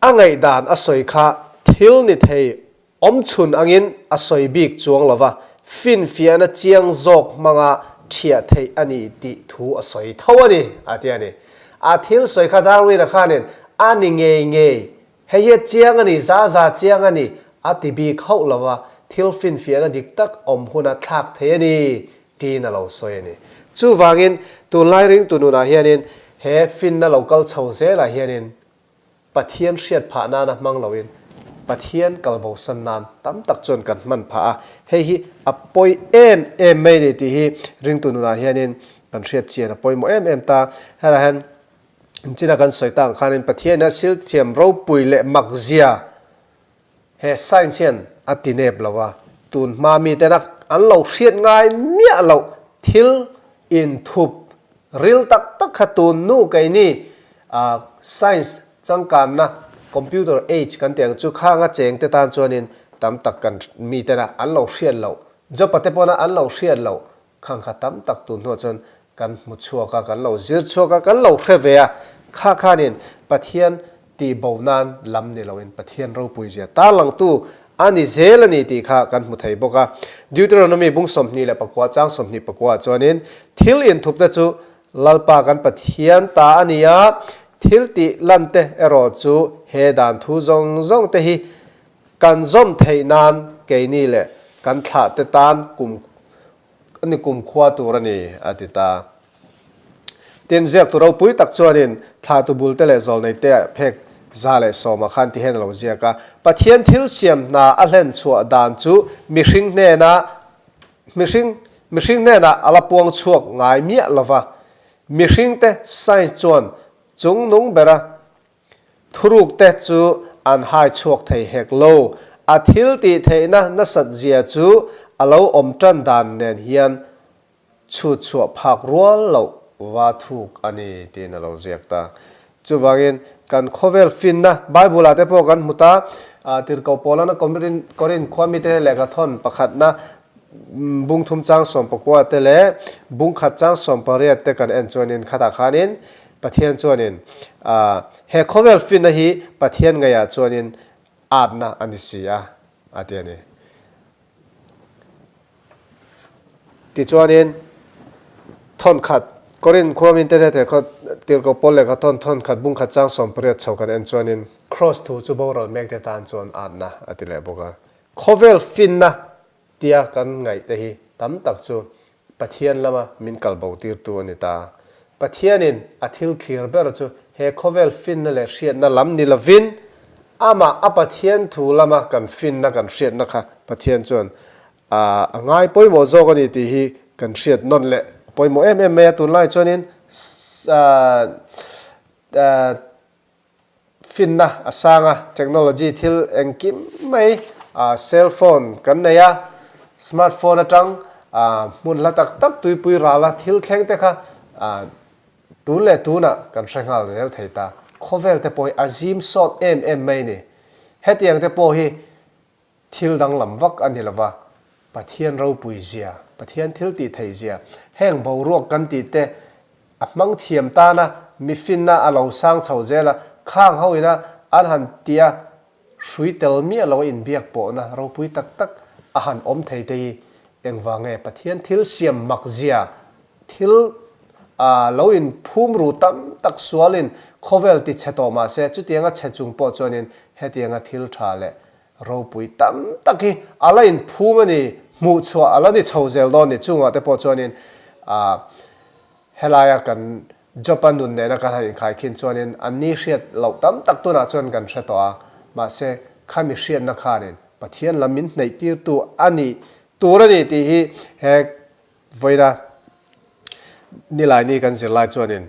a ngaihdan a sawi kha thil ni thei awmchhun angin a sawi bik chuang lo va, finfiahna chiang zawk hmanga thiah theih a ni tih thu a sawi tho a ni, a ti a ni. A thil sawi kha Darwin-a khanin a ni ngei ngei Hei hi a chiang a ni, za za chiang a ni, a ti bik hauh lo va, thil finfiahna dik tak awm huna thlak thei a ni, tiin a lo sawi a ni. Chuvangin, tunlai ringtu nunah hianin he finna lo kal chho zelah hianin Pathian hriat phah nana hmang loin Pathian kalbosan nan tam tak chuan kan hman phah a, hei hi a pawi em em mai a ni tih hi ringtu nunah hianin kan hriat chian a pawimawh em em ta. Helaiah hian China kan sawi tak ang khanin Pathian a silthiam ropui leh makzia He science hian a ti nep lo a, tun hma miten a an lo hriat ngai miah loh thil inthup ril tak tak kha tun nu keini science changkanna computer age kan tih ang chu khanga cheng te tan chuanin tam tak kan miten a an lo hriat loh job a te pawna an lo hriat loh Khang kha tam tak tun hnuah chuan kan hmu chhuak a, kan lo zir chhuak a, kan lo hre ve a. Kha khanin Pathian tihbo nan lam ni loin Pathian ropui zia tarlangtu a ni zel a ni tih kha kan hmu thei bawk a. Deuteronomy bung 24 chang 24 ah chuanin thil inthupte chu Lalpa kan Pathian ta a ni a, thil tih lante erawh chu he dan thu zawng zawng te hi Kan zawm theih nan keini leh kan thlahte tan kum ni kumkhua tur a ni, a ti ta. Tin, ziaktu ropui tak chuanin thlahtu bulte leh zawlneite phek 110 ah khan ti hian a lo ziak a, Pathian thil siam hna a hlen chhuah dan chu mihring hnenah mihring mihring hnenah a la puang chhuak ngai miah lova, mihringte science chuan chungnung bera Thuruk te chu an hai chhuak thei hek lo. A thil tih theihna nasat zia chu a lo awm tan dan nen hian chhut chhuah phak rual loh va thuk a ni tiin a lo ziak ta. Chuvangin kan khawvel finna Bible ah te pawh kan hmu ta, Tirhkoh Paulana Korinth khua mite lehkha thawn pakhatna bung thum chang 19 te leh bung khat chang 18 te kan en chuanin khatah khanin Pathian chuanin he khawvel finna hi Pathian ngaihah chuanin atna a ni si a, a ti a ni. Tichuanin thawnkhat, Korinth khua minte te te khaw Tirhkoh Paul lehkha thawn thawnkhat bungkhat chang 80 chho kan en chuanin Kraws thu chu boral mekte tan chuan atna a ti leh bawk a. Khawvel finna tia kan ngaihte hi tam tak chu Pathian lama min kal bo tirtu a ni ta. Pathianin a thil thlir ber chu he khawvel finna leh hriatna lam ni lovin, amah a Pathian thu lama kan finna kan hriatna kha Pathian chuan a ngai pawimawh zawk a ni tih hi kan hriat nawn leh a pawimawh em em mai a. Tunlai chuanin Finna a sang a, technology thil engkim mai cell phone kan nei a, smart phone atang hmun hla tak tak tuipui rala thil thleng te kha tun leh tunah kan hre nghal zel thei ta. Khawvel te pawh hi a zim sawt em em mai ni. Hetiang te pawh hi Thil danglam vak a ni lova, Pathian ropui zia, Pathian thil tih theih zia, heng boruak kan tih te a hmang thiam tana mi finna a lo sang chho zel a, khang ho ina an han tia hrui tel miah lo a inbiak pawhna ropui tak tak a han awm thei te hi engvang nge Pathian thil siam mak zia thil a lo in phum ru tam tak sualin khawvel ti chhe tawh mah se chutianga chhe chung pawh chuanin hetianga thil tha leh Ropui tam tak hi a la inphum a ni, hmuh chhuah a la ni chho zel dawn ni. Chungah te pawh chuanin ah helaia kan Job-a nun nena kan han inkhaikhin chuanin an ni hriat loh tam tak tunah chuan kan hre tawh a, mahse khami hriatna khanin Pathian lam min hneih tirtu a nih tur a ni tih hi he vawiina Nilaini kan zirlai chuanin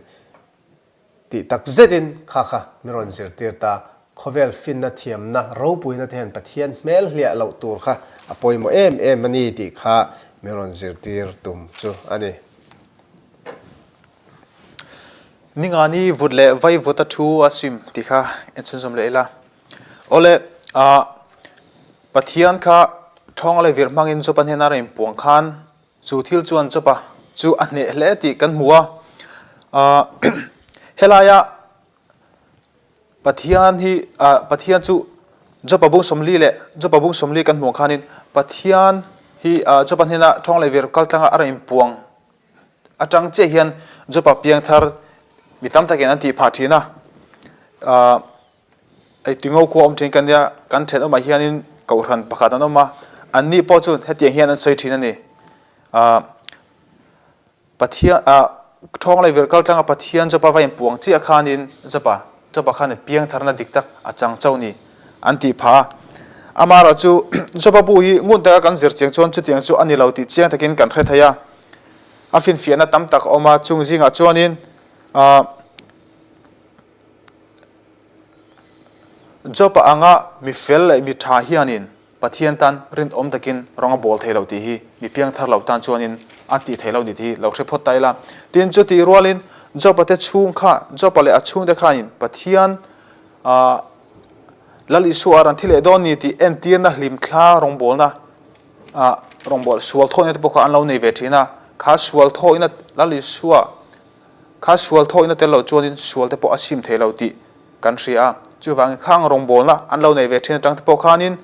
Tih tak zetin kha kha min rawn zirtir ta. Khawvel finna thiamna ropuina te hian Pathian hmel hliah loh tur kha a pawimawh em em a ni tih kha min rawn zirtir tum chu a ni. Ningani vut leh vai vut a thu a sim tih kha en chhunzawm leh ila. Awle, ah, Pathian kha thawnga leh vir hmangin Job-a hnena rawn inpuang khan Chu thil chuan Job-a chu a hneh hle tih kan hmu a. Helaia Pathian hi, Pathian chu Job-a bung 40 leh Job-a bung 40 kan hmuh khanin Pathian hi Job-a hnena thawng leh vir kal tlanga a rawn inpuang atang chiah hian Job-a piangthar mi tam takin an tih phah thin a. Hei Tingo khua awm thin kan nia, kan thenawmah hianin kohhran pakhat an awm a, anni pawh chu hetiang hian an sawi thin a ni. Ahh Pathian ah thawng leh vir kal tlanga Pathian Jopa va inpuang chiah khanin Jopa Jopa khan piang tharna dik tak a chang chauh ni an tih phah a. Amaherawh chu Jopa bu hi ngun taka kan zir chiang chuan chutiang chu a ni lo tih chiang takin kan hre thei a, a finfiahna tam tak a awm a, chung zingah chuanin ahh. Job-a anga mi fel leh mi tha hianin Pathian tan rinawm takin rawng a bawl thei lo tih hi mi piangthar lo tan chuanin a tih thei lo ni tih hi lo hre phawt ta ila. Tin, chutih rualin Job-a te chhung kha, Job-a leh a chhungte khanin Pathian Lal Isua a rawn thi leh dawn ni tih entirna hlimthla rawngbawlna rawngbawl sual thawhna te pawh kha an lo nei ve thin a. Kha sual thawhina Lal Isua kha sual thawhina tel lo chuanin sual te pawh a sim thei lo tih kan hria a. Chuvangin khang rawngbawlna an lo nei ve thin atang te pawh khanin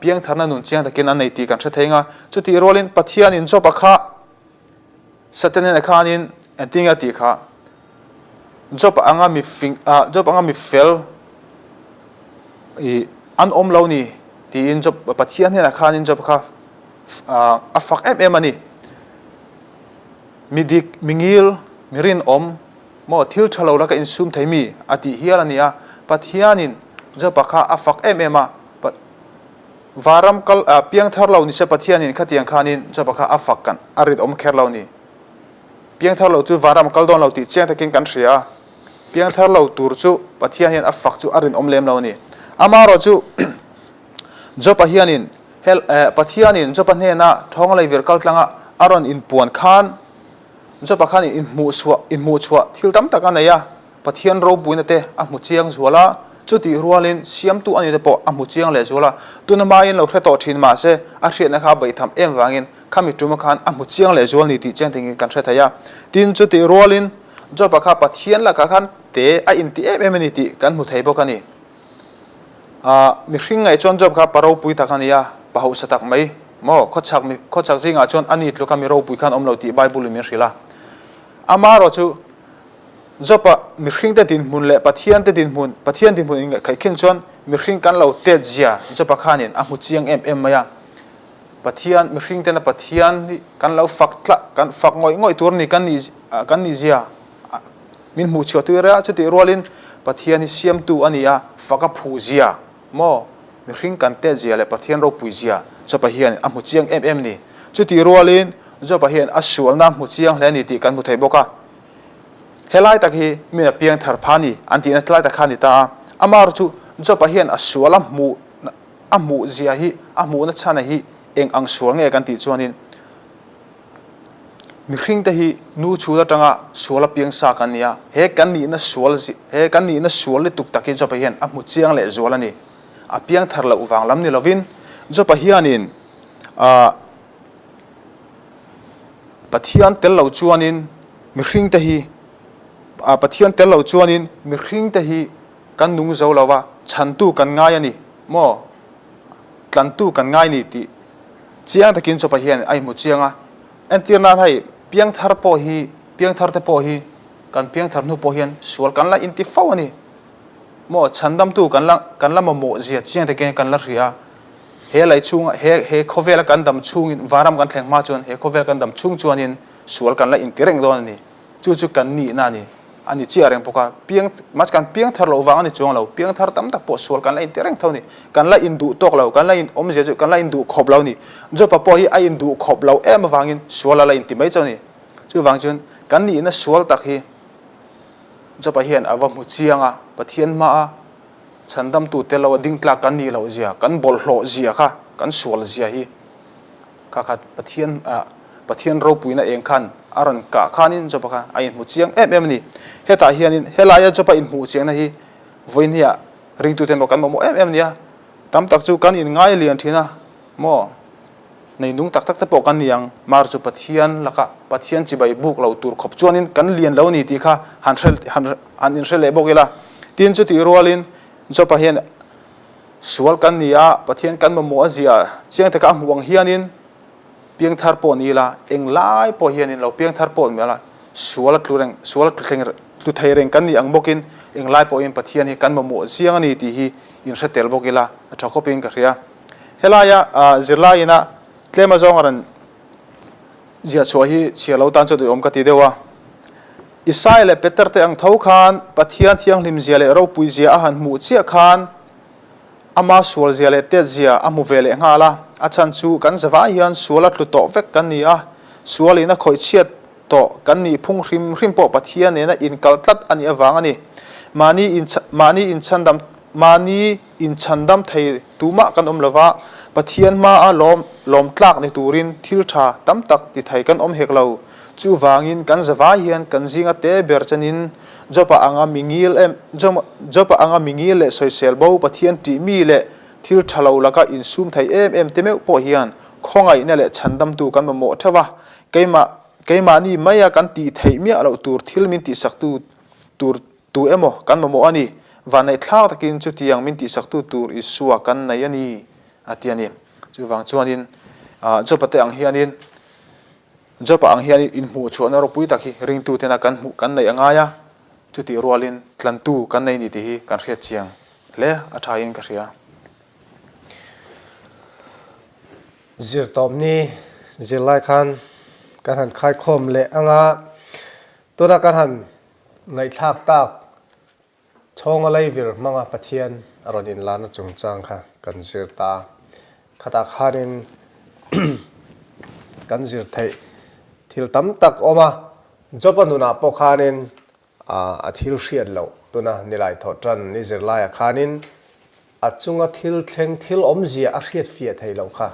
piangtharna nun chiang takin an nei tih kan hre thei ang a. Chutih rualin Pathianin Job-a kha Satan hnenah khanin engtin nge a tih kha? Job anga mi fing ah Job anga mi fel ih an awm lo ni tiin Job Pathian hnenah khanin Job kha a fak em em a ni. Mi dik, mi ngil, mi rinawm maw thil tha lo laka insum thei mi a tih hial a ni a. Pathianin Job-a kha a fak em em a. Varam kal ah piangthar lo nise Pathianin khatiang khanin Job-a kha a fak kan a rinawm kher lo ni. Piangthar lo chu vanram kal dawn lo tih chiang takin kan hria a, piangthar lo tur chu Pathian hian a fak chu a rinawm lem lo a ni. Amaherawh chu Job-a hianin hel eh Pathianin Job-a hnena thawng lei vir kal tlanga a rawn inpuan khan Job-a khan inhmuhchhuah inhmuhchhuah thil tam tak a nei a, Pathian ropuina te a hmu chiang zual a, chutih rualin siamtu a nite pawh a hmu chiang leh zual a. Tuna hmain lo hre tawh thin mahse a hriatna kha a beihtham em vangin khami tuma khan a hmu chiang leh zual ni tih chiang tingin kan hre thei a. Tin, chutih rualin Job-a kha Pathian lakah khan te a inti em em a ni tih kan hmu thei bawk a ni. Ahh, mihring ngaih chuan Job kha pa ropui tak a ni a, pa hausa tak mai maw? Khawchhak mi, khawchhak zingah chuan a ni tluka mi ropui khan awm lo tih Bible-in min hrilh a. Amaherawh chu Job-a mihringte dinhmun leh Pathiante dinhmun, Pathian dinhmun inngaihkhaih khin chuan mihring kan lo tet zia Job-a khanin a hmu chiang em em mai a. Pathian, mihringtena Pathian hi kan lo fak tla, kan fak ngawih ngawih tur ni kan nih, kan nih zia min hmuh chhuah tui reng a, chutih rualin Pathian hi siamtu a ni a, fak a phuh zia maw? Mihring kan tet zia leh Pathian ropui zia Job-a hian a hmu chiang em em ni. Chutih rualin Job-a hian a sualna a hmu chiang hle a ni tih kan hmu thei bawk a. Helai tak hi min a piang thar pha ni an tihna tlai tak kha a ni ta a. Amar chu Job-a hian a sual a hmuh a hmuh zia hi a hmuhna chhana hi eng ang sual nge kan tih chuanin mihringte hi nu chhul atanga sual a piang sa kan ni a. He kan nihna sual he kan nihna sual lutuk tak hi Job-a hian a hmu chiang leh zual a ni. A piang thar loh vang lam ni lovin Job-a hianin ah Pathian tel lo chuanin mihringte hi Pathian tel lo chuanin mihringte hi kan nung zo lo va, chhantu kan ngai a ni maw? Tlantu kan ngai ni tih chiang takin Job-a hian a inhmu chiang a. Entir nan hei piangthar pawh hi piangthar te pawh hi kan piangthar hnu pawh hian sual kan la inti fo a ni maw? Chhandamtu kan la kan la mamawh zia chiang takin kan la hria a. He lei chhunga he he khawvela kan dam chhungin vanram kan thleng hma chuan he khawvel kan dam chhung chuanin sual kan la inti reng dawn a ni. Chu chu kan nihna a ni. A ni chiah reng bawk a. Piang mahse kan piang thar loh vang a ni chuang lo. Piang thar tam tak pawh sual kan la inti reng tho a ni. Kan la induh tawk lo, kan la in awmzia chu kan la induh khawp lo a ni. Jopa pawh hi a induh khawp lo em avangin sual a la inti mai chauh a ni. Chuvang chuan kan nihna sual tak hi Jopa hian a va hmu chiang a, Pathian hmaa Chhandamtu te lo a ding tlak kan nih loh zia, kan bawlhhlawh zia kha, kan sual zia hi kha kha Pathian ah Pathian ropuina eng khan a rawn kah khanin Job-a kha a inhmu chiang em em a ni. Hetah hianin helaia Job-a inhmuh chiangna hi vawinia ringtute emaw kan mamawh em em a nia. Tam tak chu kan inngai lian thin a maw? Nei nung tak tak te pawh kan ni ang, mar chu Pathian laka Pathian chibai buk lo tur khawp chuanin kan lian lo a ni tih kha han hre han han inhre leh bawk ila. Tin chutih rualin Job-a hian sual kan ni a, Pathian kan mamawh a zia chiang taka a hmuh ang hianin piangthar pawh ni ila, englai pawh hianin lo piangthar pawh ni ila, sual a tlu reng sual a tlu thleng tlu thei reng kan nih ang bawkin englai pawhin Pathian hi kan mamawh chiang a ni tih hi inhre tel bawk ila a tha khawpin ka hria. Helaia zirlaiin a tlem azawng a rawn ziah chhuah hi chhiar lo tan chuan duhawm ka ti deuh a. Isaiah leh Peter te ang tho khan Pathian thianghlim zia leh ropui zia a han hmuh chiah khan ama sual zia leh tet zia a hmu ve leh nghal a. A chhan chu kan zavai hian sual a tlu tawh vek kan ni a, sualin a khawih chhiat tawh kan nih phung hrim hrim pawh Pathian nena inkal tlat a nih avang a ni. Mahni inchhandam. Mahni inchhandam thei tumah kan awm lova, Pathian hmaa lawm lawmtlak ni turin thil tha tam tak ti thei kan awm hek lo. Chuvangin kan zavai hian kan zinga te ber chenin Job-a anga mi ngil em Job-a anga mi ngil leh sawisel bo Pathian tih mi leh thil tha lo laka insum thei em em te meuh pawh hian khawngaihna leh chhandamtu kan mamawh theuh a, keimah keimahni maia kan tih theih miah loh tur thil min tihsaktu tur Tu emaw kan mamawh a ni, vanneih thlak takin chutiang min tihsaktu tur Isua kan nei a ni, a ti a ni. Chuvang chuanin Job-a te ang hianin Job-a ang hianin inhmuhchhuahna ropui tak hi ringtutena kan hmuh kan neih a ngai a, chutih rualin tlantu kan nei ni tih hi kan hriat chiang hle a thain ka hria. Zirtawpni zirlai khan kan han khaikhawm leh anga tuna kan han Ngaihthlak tak chhawnga leivir hmanga Pathian a rawn inlarna chungchang kha kan zir ta a. Khatah khanin kan zir theih thil tam tak awm a. Job-a nunah pawh khanin a thil hriat loh tuna nilai thawh tan ni zirlaiah khanin A chunga thil thleng thil awmzia a hriat fiah theih loh kha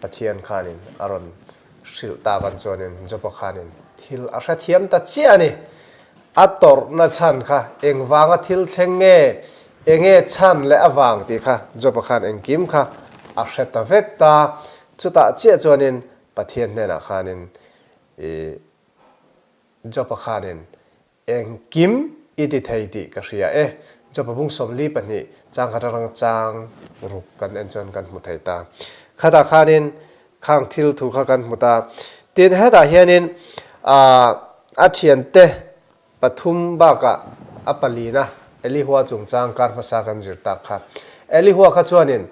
Pathian khanin a rawn hrilh tak an chuanin Jopa khanin thil a hrethiam ta chiah a ni. A tawrhna chhan kha engvanga thil thleng nge, enge chhan leh avang tih kha Jopa khan engkim kha a hre ta vek ta. Chutah chiah chuanin Pathian hnenah khanin i Jopa khanin Engkim i ti thei tih ka hria e. Jopa bung 42 chang khat atang chang ruk kan en chuan kan hmu thei ta. Khatah khanin khang thil thu kha kan hmu ta. Tin hetah hianin a thiante pathum bakah a palina Elihua chungchang kar hmasa kan zir tak kha. Elihua kha chuanin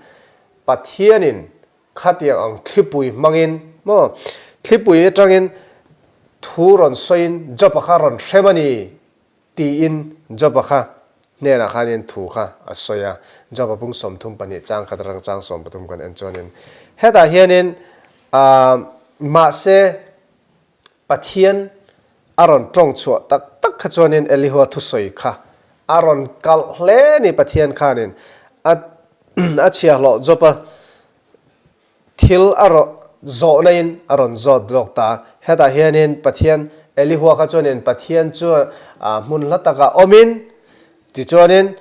Pathianin Khatiang ang thlipui hmangin maw? Thlipui atangin thu rawn sawiin Job-a kha rawn hrem a ni tiin Job-a kha hnenah khanin thu kha a sawi a. Job-a pung 32 chang khat atang chang 13 kan en chuanin hetah hianin aah mahse Pathian a rawn tawng chhuah tak tak kha chuanin Elihua thusawi kha a rawn kalh hle a ni. Pathian khanin a a chhiahhlawh Job-a thil a rawn zawhnain a rawn zawt zawk ta a. Hetah hianin Pathian Elihua kha chuanin Pathian chu hmun hla takah awmin tichuanin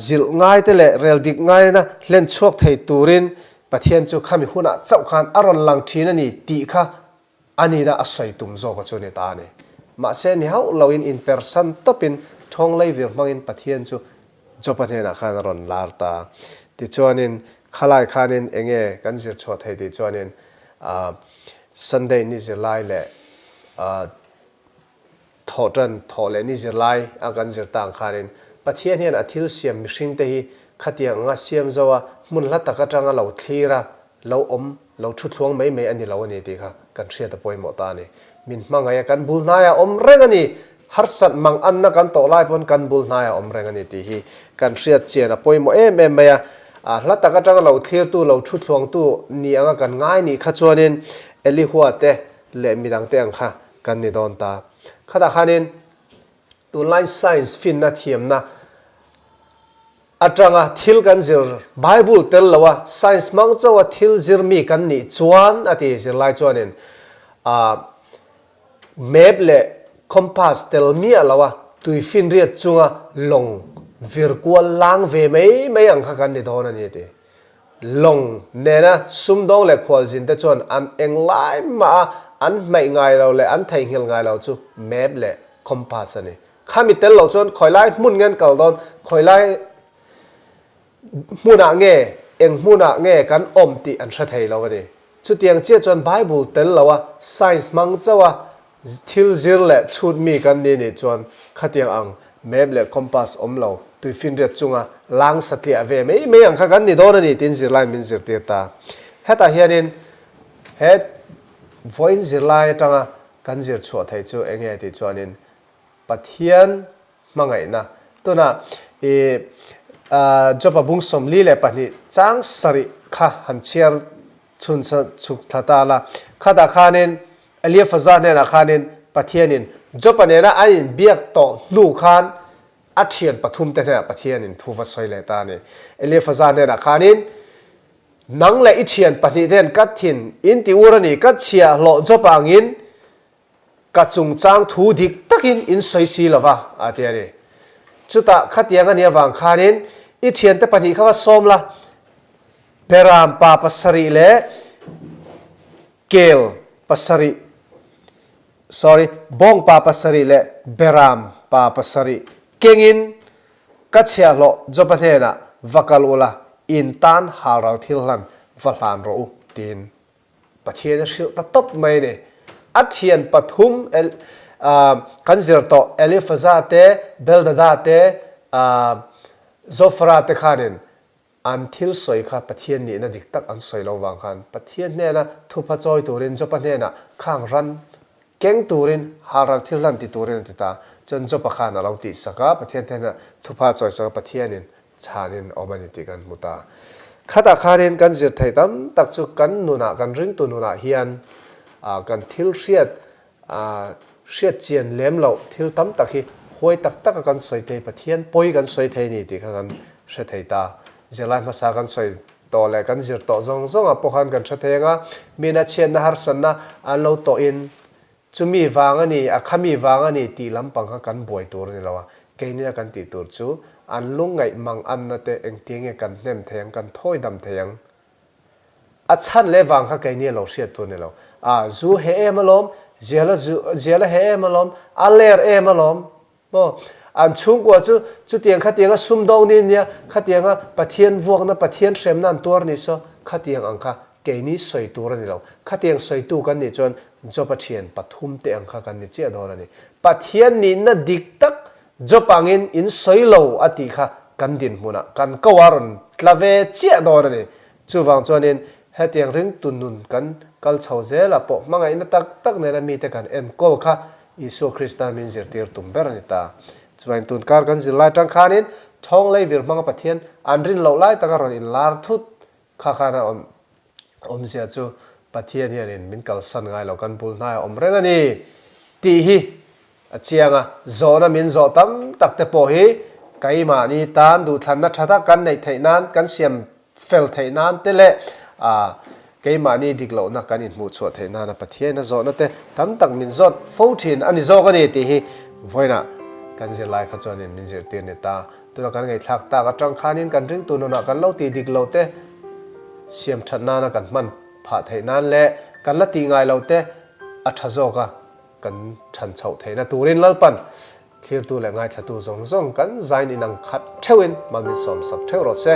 zilh ngaite leh rel dik ngaina hlen chhuak thei turin Pathian chu khami hunah chauh khan a rawn lang thin a ni tih kha A nihna a sawi tum zawk a chu ni ta a ni. Mahse ni hauh loin inpersan tawpin thawng leivir hmangin Pathian chu Job-a hnenah khan a rawn lar ta. Tichuanin khalai khanin enge kan zir chhuah thei tih chuanin Sunday ni zirlai leh Thawh tan, thawh leh ni zirlai a kan zir ta ang khanin Pathian hian a thil siam mihringte hi khatiang anga siam zo a, hmun hla tak atanga lo thlir a, lo awm, lo thu thluang mai mai a ni lo a ni tih kha kan hriat a pawimawh ta a ni. Min hmangaih a, kan bul hnaiah awm reng a ni. Harsat mang anna kan tawh lai pawn kan bul hnaiah awm reng a ni tih hi kan hriat chian a pawimawh em em mai a. Hla tak atanga lo thlirtu, lo thu thluangtu ni anga kan ngai nih kha chuanin Elihua te leh midangte ang kha kan ni dawn ta. Khatah khanin tunlai science finna thiamna atanga thil kan zir Bible tel loa science hmang chauha thil zir mi kan nih chuan a ti zirlai chuanin ah map leh compass tel miah loa tui finriat chunga lawng vir kual lang ve mai mai ang kha kan ni dawn a ni a ti. Lawng nena sumdawng leh khualzin te chuan an englai mah a an hmaih ngai lo leh an theihnghilh ngai lo chu map leh compass a ni. Khami tel lo chuan khawi lai hmun nge an kal dawn, khawi lai hmunah nge, eng hmunah nge kan awm tih an hre thei lo a ni. Chutiang chiah chuan Bible tel lo a science hmang chauh a Thil zir leh chhut mi kan ni nih chuan khatiang ang map leh compass awm lo tuifinriat chunga lang satliah ve mai mai ang kha kan ni dawn a ni tiin zirlai min zirtir ta. Hetah hianin he vawiin zirlai atanga kan zir chhuah theih chu eng nge tih chuanin Pathian hmangaihna tunah i Job-a bung 42 chang sarih kha han chhiar Chhun chhuk thla ta la. Khatah khanin Eliafaza hnenah khanin Pathianin Job-a nena an inbiak tawh hnu khan. A thian pathumte hnenah Pathianin thu va sawi leh ta a ni. Elifaza hnenah khanin, Nang leh i thian pahnihten ka thin in ti ur a ni, ka chhiahhlawh Job angin ka chungchang thu dik takin in sawi si lo va, a ti a ni. Chutah khatiang a nih avang khanin i thiante pahnih kha va sawm la, Beram pa pasarih leh kel pasarih, sorry, bawng pa pasarih leh beram pa pasarih kengin ka chhiahhlawh Joba hnenah va kal ula, in tan halral thil hlan va hlan rawh u, tiin Pathian a hrilh ta tawp mai a ni. A thian pathum kan zir tawh Elifaza te, Beldada te, Zofara te khanin an thil sawi kha Pathian nihna dik tak an sawi lo vang khan Pathian hnena thupha chawi turin Jopa hnenah khang ran keng turin halral thil hlan ti turin a ti ta. Chuan Jopa khan a lo tihsak a, Pathian hnena thupha chawi sak a Pathianin chhanin awm a ni tih kan hmu ta. Khatah khanin kan zir thei tam tak chu kan nunah, kan ringtu nunah hian kan thil hriat, hriat chian lem loh thil tam tak hi huai tak taka kan sawi thei, Pathian pawi kan sawi thei a ni tih kha kan hre thei ta. Zirlai hmasa kan sawi tawh leh kan zir tawh zawng zawngah pawh khan kan hre thei ang a, mina chhiatna harsatna an lo tawhin Chumi vang a ni, a khami vang a ni tih lampang kha kan buai tur a ni lo a, keinina kan tih tur chu an lungngaih mang anna te engtiang nge kan hnem thei ang, kan thawi dam thei ang? A chhan leh vang kha keini a lo hriat tur a ni lo. A zu he em alawm, zial a zu, zial a he em alawm, a ler em alawm, Maw? An chhungkua chu chutiang khatianga sumdawng ni nia, khatianga Pathian vuakna, Pathian hremna an tuar ni saw, khatiang ang kha keini sawi tur a ni lo. Khatiang sawitu kan nih chuan Job-a thian pathum te ang kha kan ni chiah dawn a ni. Pathian nihna dik tak Job angin in sawi lo a tih kha kan dinhmunah kan ko a rawn tla ve chiah dawn a ni. Chuvang chuanin hetiang ringtu nun kan kal chho zelah pawh hmangaihna tak tak nena mite kan enkawl kha Isua Krista min zirtir tum ber a ni ta. Chuan tunkar kan zir lai tang khanin thawng leivir hmanga Pathian an rin loh lai taka rawn inlar thut kha khan a awmzia chu Pathian hianin min kalsan ngai lo, kan bul hnaiah awm reng a ni tih hi a chiang a. Zawhna min zawh tam tak te pawh hi keimahni tan duhthlanna tha tak kan neih theih nan kan siam fel theih nan te leh keimahni dik lohna kan inhmuh chhuah theih nana Pathian a zawhna te tam tak min zawt fo thin a ni zawk a ni tih hi vawiinah kan zirlai kha chuanin min zirtir ni ta. Tuna kan ngaihthlak tak atang khanin kan ringtu nunah kan lo tih dik lo te siam that nana kan hman phah theih nan leh kan la tih ngai lo te a tha zawk a kan than chhoh theihna turin Lalpan Thlirtu leh ngaithlatu zawng zawng kan zain inang khat theuhin mal min sawmsak theuh rawh se.